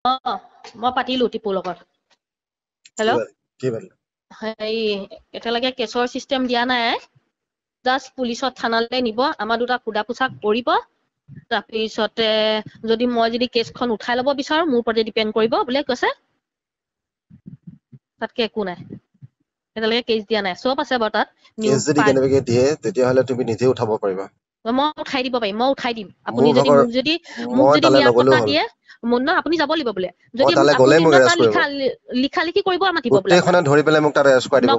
অ, মই পাতিলো টিপুৰ লগত। হেল্ল', কি পাতিলা? হেৰি এতিয়ালৈকে কেছৰ চিষ্টেম দিয়া নাই, জাষ্ট পুলিচত থানালৈ নিব, আমাৰ দুটাক সোধা পোছা কৰিব। তাৰপিছতে যদি মই যদি কেছখন উঠাই ল'ব বিচাৰো মোৰ ওপৰতে ডিপেণ্ড কৰিব বোলে কৈছে, তাতকে একো নাই। এতিয়ালৈকে কেছ দিয়া নাই, চব আছে বাৰু তাত। কেছ যদি কেনেবাকে দিয়ে তেতিয়াহ'লে তুমি নিজে উঠাব পাৰিবা। মই উঠাই দিব পাৰিম, মই উঠাই দিম। আপুনি যদি মোক যদি নিৰাপত্তা দিয়ে, আপুনি যাব লাগিব বোলে। যদি লিখা লিখি কৰিব মাতিব বোলে। ধৰি পেলাই মোক তাত এৰেষ্ট কৰাই দিব।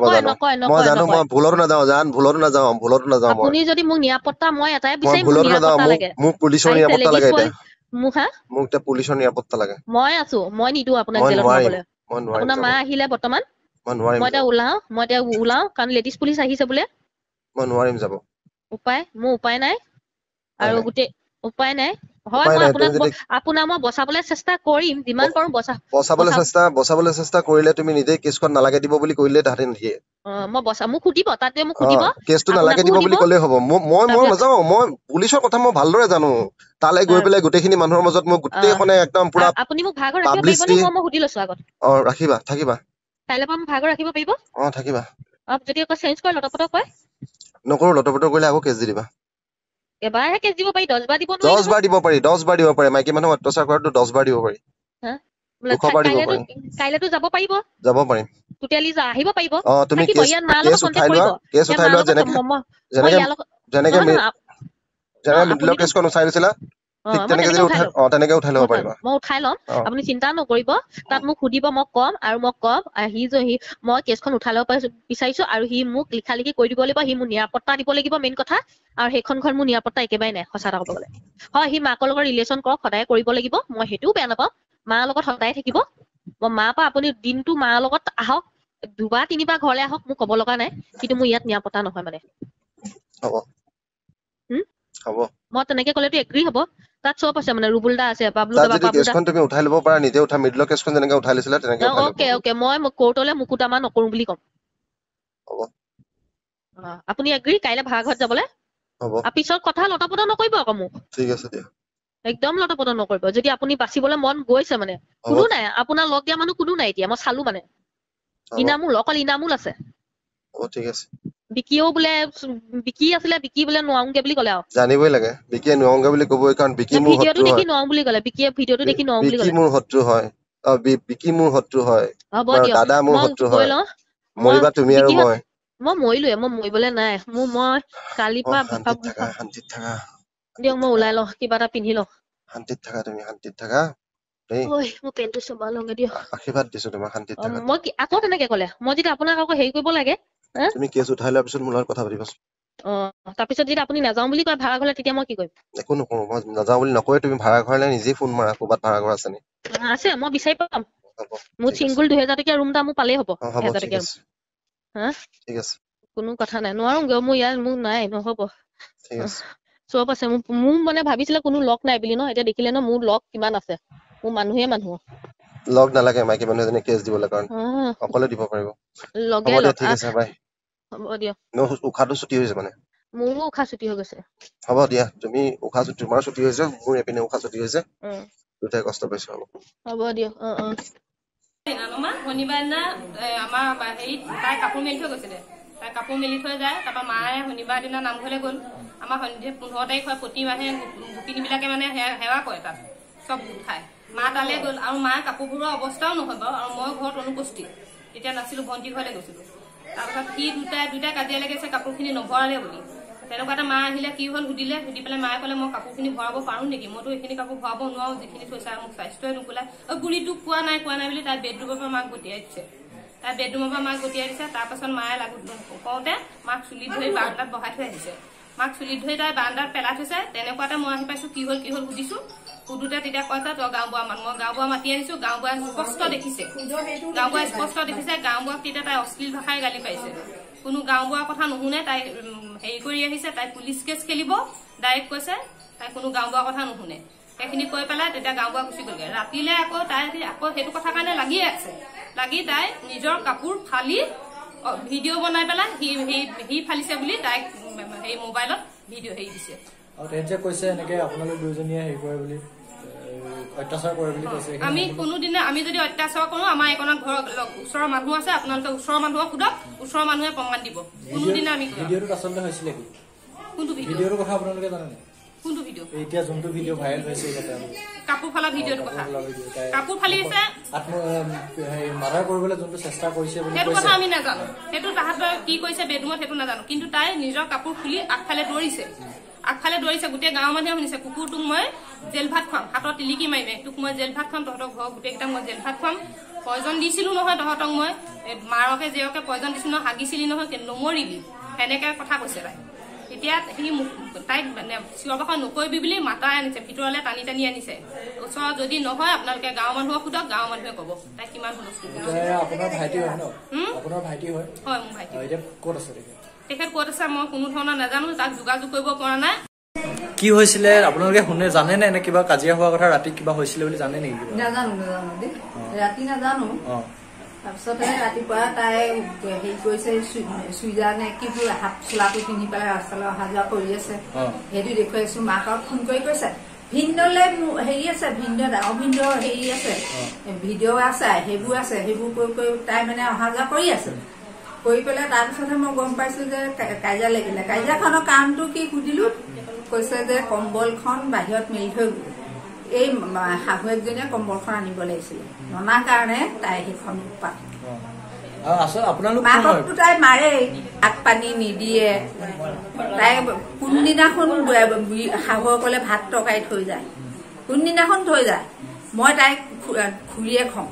মই জানো, মই ভুলতো নাযাওঁ, জান, ভুলতো নাযাওঁ, ভুলতো নাযাওঁ। আপুনি যদি মোক নিৰাপত্তা, মই এটাই বিচাৰিম, মোক নিৰাপত্তা লাগে। মোক পুলিচৰ নিৰাপত্তা লাগে এতিয়া। মোক হা, মোক এতিয়া পুলিচৰ নিৰাপত্তা লাগে। মই আছো, মই নিদিওঁ আপোনাক জেলত সোমাবলৈ। আপোনাৰ মা আহিলে বৰ্তমান, মই নোৱাৰিম। মই এতিয়া ওলাও, মই এতিয়া ওলাও, কাৰণ লেডিজ পুলিচ আহিছে বোলে। মই নোৱাৰিম যাব। উপায় মোৰ উপায় নাই আৰু গোটেই উপায় নাই। হয়, মই আপোনাক মই বচাবলৈ চেষ্টা কৰিম, যিমান পাৰো বচাবলৈ চেষ্টা কৰিলে তুমি নিজে কেছখন নালাগে দিব বুলি কৰিলে তাহাঁতে নিদিয়ে। মই বচা, মোক সুধিব, তাতে মোক সুধিব, কেছটো নালাগে দিব বুলি ক'লেই হ'ব। মই মই নাযাওঁ, মই পুলিচৰ কথা মই ভালদৰে জানো। তালৈ গৈ পেলাই গোটেইখিনি মানুহৰ মাজত মই গোটেইখনে একদম পুৰা। আপুনি মোক ভাগৰ ৰাখিব পাৰিব নে? মই সুধি লৈছো আগত। অ, ৰাখিবা, থাকিবা। কাইলৈ পৰা মোক ভাগৰ ৰাখিব পাৰিব? অ, থাকিবা। অ, যদি আকৌ চেঞ্জ কৰে লটপট কয়। নকৰো, লটপট কৰিলে আকৌ কেছ দি দিবা। এবাৰহে কেছ দিব পাৰি, 10 বাৰ দিব নোৱাৰি। 10 বাৰ দিব পাৰি, 10 বাৰ দিব পাৰি। মাইকী মানুহক অত্যাচাৰ কৰাটো 10 বাৰ দিব পাৰি, 200 বাৰ দিব পাৰি। কাইলৈতো যাব পাৰিব? যাব পাৰিম। টোটেলি আহিব পাৰিব। অ, তুমি কেছ উঠাই লোৱা, কেছ উঠাই লোৱা। যেনেকে যেনেকে যেনেকে যেনেকে মিডিলৰ কেছখন উঠাই লৈছিলা, ঠিক তেনেকে যদি উঠাই, অ, তেনেকে উঠাই ল'ব পাৰিবা। মই উঠাই ল'ম, আপুনি চিন্তা নকৰিব। তাত মোক সুধিব, মই কম, আৰু মই কম সি যে সি মই কেছখন উঠাই ল'ব বিচাৰিছো, আৰু সি মোক লিখা লিখি কৰি দিব লাগিব, সি মোক নিৰাপত্তা দিব লাগিব, মেইন কথা। আৰু সেইখন ঘৰত মোৰ নিৰাপত্তা একেবাৰে নাই, সঁচা কথা ক'ব গ'লে। হয়, সি মাকৰ লগত ৰিলেশ্যন কৰক, সদায় কৰিব লাগিব, মই সেইটোও বেয়া নাপাওঁ। মাৰ লগত সদায় থাকিব। মই মাৰ পৰা আপুনি দিনটো মাৰ লগত আহক, দুবাৰ তিনিবাৰ ঘৰলৈ আহক, মোক ক'ব লগা নাই, কিন্তু মোৰ ইয়াত নিৰাপত্তা নহয় মানে। হ'ব, মই তেনেকে ক'লেতো এগ্ৰী হ'ব। তাত চব আছে মানে, ৰুবুল দা আছে, বাবলু দা, বাবলু দা। তুমি উঠাই ল'ব পাৰা নিজে, উঠা মিডলৰ কেছখন যেনেকে উঠাই লৈছিলা তেনেকে উঠাই ল'ব। অ'কে অ'কে, মই কোৰ্টলৈ মুকুতামা নকৰো বুলি ক'ম। হ'ব, আপুনি এগ্ৰী কাইলৈ ভাড়া ঘৰত যাবলৈ? হ'ব। আৰু পিছত কথা লটাপটা নকৰিব আকৌ মোক। ঠিক আছে দিয়া। একদম লটাপটা নকৰিব। যদি আপুনি বাচিবলৈ মন গৈছে মানে, কোনো নাই আপোনাৰ লগ দিয়া মানুহ, কোনো নাই এতিয়া, মই চালো মানে। ইনামুল, অকল ইনামুল আছে। অ, ঠিক আছে। বিকিও বোলে, বিকি আছিলে, বিকি বোলে নোৱাৰোগে বুলি ক'লে। আৰু জানিবই লাগে বিকিয়ে নোৱাৰোগে বুলি ক'বই, কাৰণ বিকি মোৰ ভিডিঅ'টো দেখি নোৱাৰো বুলি ক'লে। বিকিয়ে ভিডিঅ'টো দেখি নোৱাৰো বুলি ক'লে। বিকি মোৰ শত্ৰু হয়। অ, বিকি মোৰ শত্ৰু হয়। হ'ব দিয়ক, দাদা মোৰ শত্ৰু হয়। মৰিবা তুমি আৰু মই। মই মৰিলোৱে, মই মৰিবলৈ নাই মোৰ। মই কালিৰ পৰা শান্তিত থাকা, শান্তিত থাকা দিয়ক। মই ওলাই লওঁ, কিবা এটা পিন্ধি লওঁ। শান্তিত থাকা তুমি, শান্তিত থাকা। মোৰ পেণ্টটো চোমা লওঁগে দিয়ক। আশীৰ্বাদ দিছো তোমাক, শান্তিত থাকা। মই আকৌ তেনেকে ক'লে, মই যদি আপোনাক আকৌ হেৰি কৰিব লাগে। তুমি কেছ উঠাই লোৱাৰ পিছত মোৰ লগত কথা পাতিবাচোন। অ, তাৰপিছত যদি আপুনি নাযাওঁ বুলি কয় ভাড়া ঘৰলে, তেতিয়া মই কি কৰিম? একো নকৰো, মই নাযাওঁ বুলি নকয়। তুমি ভাড়া ঘৰলে নিজে ফোন মাৰা, ক'ৰবাত ভাড়া ঘৰ আছে নি? আছে, মই বিচাৰি পাম। মোৰ চিংগুল 2000 টকীয়া ৰুম এটা মোৰ পালেই হ'ব। 1000 টকীয়া ৰুম। হা, ঠিক আছে, কোনো কথা নাই। নোৱাৰোগে মোৰ ইয়াত, মোৰ নাই, নহ'ব। ঠিক আছে, চব আছে মোৰ। মানে ভাবিছিলে কোনো লগ নাই বুলি ন, এতিয়া দেখিলে ন মোৰ লগ কিমান আছে। মোৰ মানুহে মানুহ। লগ নালাগে মাইকী মানুহ এজনী কেছ দিবলৈ, কাৰণ অকলে দিব পাৰিব। লগে লগ। ঠিক আছে, বাই। হ'ব দিয়ক। উশাহটো ছুটি হৈছে মানে। মোৰো উশাহ ছুটি হৈ গৈছে। হ'ব দিয়া, তুমি উশাহ ছুটি, তোমাৰ ছুটি হৈছে, মোৰ এইপিনে উশাহ ছুটি হৈছে, দুটাই কষ্ট পাইছো। হ'ব, হ'ব দিয়ক। অ অ, শনিবাৰ দিনা আমাৰ হেৰিত তাই কাপোৰ মেলি থৈ গৈছিলে। তাই কাপোৰ মেলি থৈ যায়, তাৰপৰা মায়ে শনিবাৰ দিনা নামঘৰলৈ গ'ল। আমাৰ 15 তাৰিখ হয়, প্ৰতি মাহে গোপিনীবিলাকে মানে সেৱা কৰে তাত, চব গোট খায়। মা তালৈ গ'ল, আৰু মা কাপোৰ ভৰোৱা অৱস্থাও নহয় বাৰু। আৰু মই ঘৰত অনুপস্থিত তেতিয়া নাছিলো, ভণ্টি ঘৰলৈ গৈছিলো। তাৰপাছত সি দুটাই কাজিয়া লাগিছে কাপোৰখিনি নভৰালে বুলি। তেনেকুৱাতে মা আহিলে, কি হ'ল সুধিলে। সুধি পেলাই মায়ে ক'লে, মই কাপোৰখিনি ভৰাব পাৰো নেকি? মইতো এইখিনি কাপোৰ ভৰাব নোৱাৰো, যিখিনি থৈছা মোক স্বাস্থ্যই নুকুলাই। অ বুঢ়ীটোক কোৱা নাই, কোৱা নাই বুলি তাই বেডৰুমৰ পৰা মাক গতিয়াই দিছে। তাই বেডৰুমৰ পৰা মাক গতিয়াই দিছে। তাৰপাছত মায়ে লাগু কওঁতে মাক চুলিত ধৰি বাৰান্দাত বহাই থৈ আহিছে। মাক চুলিত ধৰি তাই বাৰান্দাত পেলাই থৈছে। তেনেকুৱাতে মই আহি পাইছো, কি হ'ল কি হ'ল সুধিছো। সুধোতে তেতিয়া কৈছে, তই গাঁওবুঢ়া মানুহ, মই গাঁওবুঢ়া মাতি আনিছো। গাঁওবুঢ়াই স্পষ্ট দেখিছে, গাঁওবুঢ়াই স্পষ্ট দেখিছে। গাঁওবুঢ়াক তেতিয়া তাই অশ্লীল ভাষাই গালি পাৰিছে। কোনো গাঁওবুঢ়াৰ কথা নুশুনে, তাই হেৰি কৰি আহিছে, তাই পুলিচ কেছ খেলিব ডাইৰেক্ট কৈছে। তাই কোনো গাঁওবুঢ়াৰ কথা নুশুনে। সেইখিনি কৈ পেলাই তেতিয়া গাঁওবুঢ়া গুচি গ'লগে। ৰাতিলে আকৌ তাই আকৌ সেইটো কথা কাৰণে লাগিয়ে আছে। লাগি তাই নিজৰ কাপোৰ ফালি ভিডিঅ' বনাই পেলাই সি ফালিছে বুলি তাইক সেই মোবাইলত ভিডিঅ' হেৰি দিছে। আৰু তেখেত যে কৈছে এনেকে আপোনালোক দুজনীয়ে হেৰি কৰে বুলি, অত্যাচাৰ কৰে বুলি কৈছে। আমি কোনোদিনে আমি যদি অত্যাচাৰ কৰো, আমাৰ এইকণত ঘৰৰ ওচৰৰ মানুহ আছে, আপোনালোকে ওচৰৰ মানুহক সোধক, ওচৰৰ মানুহে প্ৰমাণ দিব। কোনোদিনে আমি ভিডিঅ'টোত আচলতে হৈছিলে কি? কোনটো ভিডিঅ'টোৰ কথা আপোনালোকে জানেনে? কোনটো ভিডিঅ'? এতিয়া যোনটো ভিডিঅ' ভাইৰেল হৈছে, কাপোৰ ফালা ভিডিঅ'টোৰ কথা। কাপোৰ ফালিছে, মাৰ্ডাৰ কৰিবলৈ যোনটো চেষ্টা কৰিছে বুলি সেইটো কথা আমি নাজানো। সেইটো তাহাঁতৰ কি কৰিছে বেডৰুমত সেইটো নাজানো, কিন্তু তাই নিজৰ কাপোৰ খুলি আগফালে দৌৰিছে, আগফালে দৌৰিছে। গোটেই গাঁৱৰ মানুহে শুনিছে, কুকুৰ তোক মই জেল ভাত খুৱাম, হাতত টিলিকি মাৰিমে, তোক মই জেল ভাত খুৱাম, তহঁতৰ ঘৰৰ গোটেইকেইটা মই জেল ভাত খুৱাম, পয়জন দিছিলো নহয় তহঁতক মই, মাৰকে জীয়কে পয়জন দিছিলো নহয়, হাগিছিলি নহয়, নমৰিবি, সেনেকে কথা কৈছে তাই। তেতিয়া সি তাইক চিঞৰ বাখৰ নকৰিবি বুলি মাতাই আনিছে, ভিতৰলে টানি টানি আনিছে। ওচৰত যদি নহয় আপোনালোকে গাঁৱৰ মানুহক সোধক, গাঁৱৰ মানুহে ক'ব তাই কিমান হুলস্থুল কৰিছে। হয়, মোৰ ভাইটি। তেখেত ক'ত আছে মই কোনো ধৰণৰ নাজানো, তাক যোগাযোগ কৰিব পৰা নাই। কি হৈছিলে আপোনালোকে শুনে জানে নে? কিবা কাজিয়া হোৱা কথা ৰাতি কিবা হৈছিলে বুলি জানে নেকি? নাজানো, নাজানো দেই, ৰাতি নাজানো। তাৰপিছতে ৰাতিপুৱা তাই হেৰি কৰিছে, চুইজাৰ নে কি হাফ চোলাটো পিন্ধি পেলাই ৰাস্তালৈ অহা যোৱা কৰি আছে, সেইটো দেখুৱাইছো। মাকক ফোন কৰি কৈছে ভিনদেউলে হেৰি আছে, ভিনদেউ ডাঙৰ ভিনদেউ হেৰি আছে, ভিডিঅ' আছে, সেইবোৰ আছে, সেইবোৰ কৰি কৰি তাই মানে অহা যোৱা কৰি আছে। কৰি পেলাই তাৰপিছতহে মই গম পাইছো যে কাজিয়া লাগিলে। কাজিয়াখনৰ কাৰণটো কি সুধিলো, কৈছে যে কম্বলখন বাহিৰত মেলি থৈ গ'ল, এই শাহুৱেকজনীয়ে কম্বলখন আনিব লাগিছিলে, ননাৰ কাৰণে তাই সেইখন উৎপাত। মাককতো তাই মাৰেই, ভাত পানী নিদিয়ে, তাই কোনদিনাখন শাহুৱেকলে ভাত তৰকাৰী থৈ যায়, কোনদিনাখন থৈ যায়। মই তাইক খুৰীয়ে খওঁ,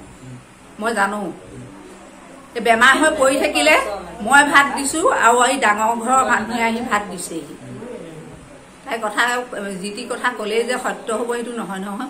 মই জানো। বেমাৰ হৈ পৰি থাকিলে মই ভাত দিছো, আৰু এই ডাঙৰ ঘৰৰ মানুহে আহি ভাত দিছেহি। তাই কথা যি টি কথা ক'লেই যে সত্য হ'ব সেইটো নহয় নহয়।